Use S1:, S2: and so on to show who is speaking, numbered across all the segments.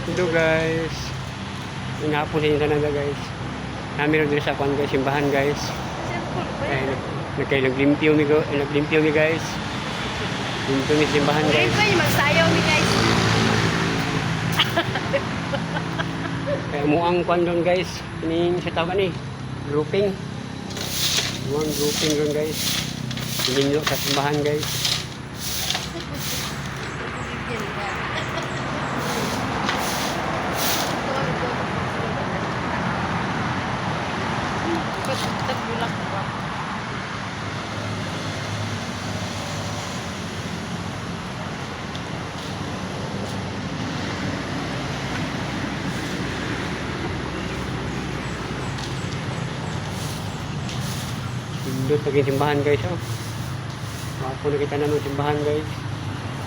S1: Hello guys. Yung hapon sa inyo talaga, guys. Namin rin sa kwan guys, simbahan guys. Ay, nagkay naglimpyo mi go, eh, naglimpyo mi guys. Limpyo mi simbahan
S2: Ngayon
S1: guys.
S2: pa yung magsayaw ni guys.
S1: Kaya muang kwan doon guys. Kining sa tawag ni grouping. Muang grouping doon guys. Limpyo sa simbahan guys.
S2: Tagulak ba?
S1: Pindot lagi simbahan guys oh. Wapo na kita naman simbahan guys.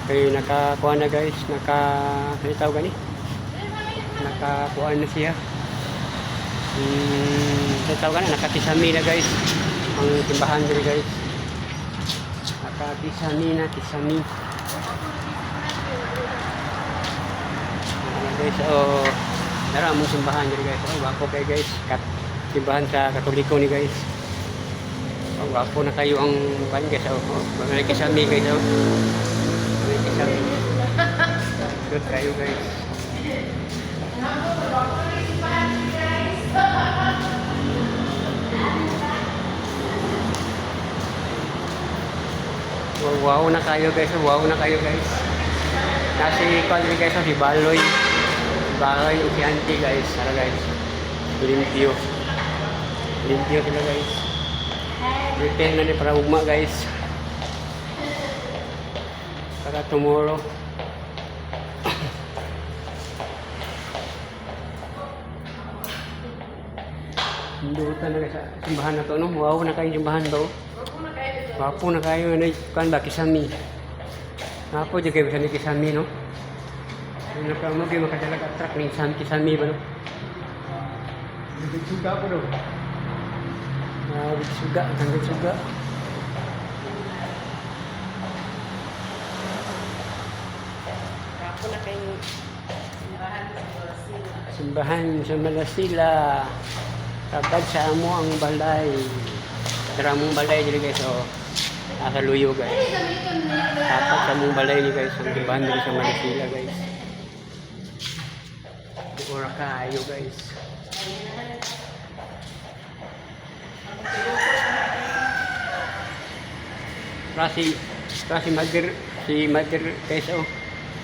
S1: Kay nakakuha na guys, naka ano tawag gani? Nakakuha na siya. Ano tawag gani? Nakakisami na guys. Ang simbahan diri guys. Nakakisami na, kisami. Ayan, guys, oh. Dara among simbahan diri guys. Oh, wapo kay guys. Kat simbahan sa Katoliko ni guys. Oh, wapo na kayo ang kan guys. Oh, oh. Mga kisami guys. Oh. Mga kisami. Good kayo guys. Wow, wow na kayo guys. Oh, wow na kayo guys. Nasi kwan rin guys, oh, si Baloy. Si Baloy o si Auntie guys. Tara guys. Limpyo. Limpyo sila guys. Prepare na ni para ugma guys. Para tomorrow. Hindutan na guys sa simbahan na to no. Wow na kayo simbahan ba? Oh. Wapo na kayo na kan ba kisami. Wapo jud kayo sa ni kisami no. Ano ka mo kayo makadala ka truck ning sam kisami ba no? Suga po do. Ah, suga, hanggang suga.
S2: Ako na kayong simbahan sa Brazil.
S1: Simbahan sa Malasila. Kapag sa amo ang balay. Tara among balay diri guys oh. Nasa luyo guys. Tapat sa among balay ni guys ang simbahan diri sa Malasila guys. Ora kayo guys. Ra si mother guys oh.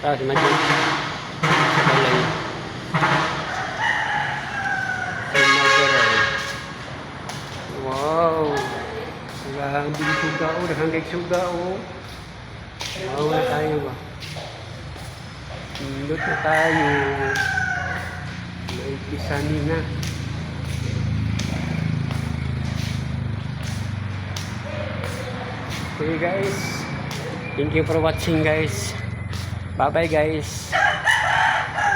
S1: Ra si mother sa balay. Si mother oh. Wow. Daghang suga oh, daghang kay suga oh. Wow na tayo ba. Pindot na tayo. May pisani na. Okay guys. Thank you for watching guys. Bye bye guys.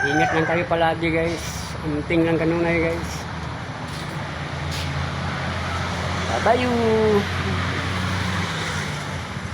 S1: Ingat lang kayo palagi guys. Unting lang kanunay guys. Bye bye you.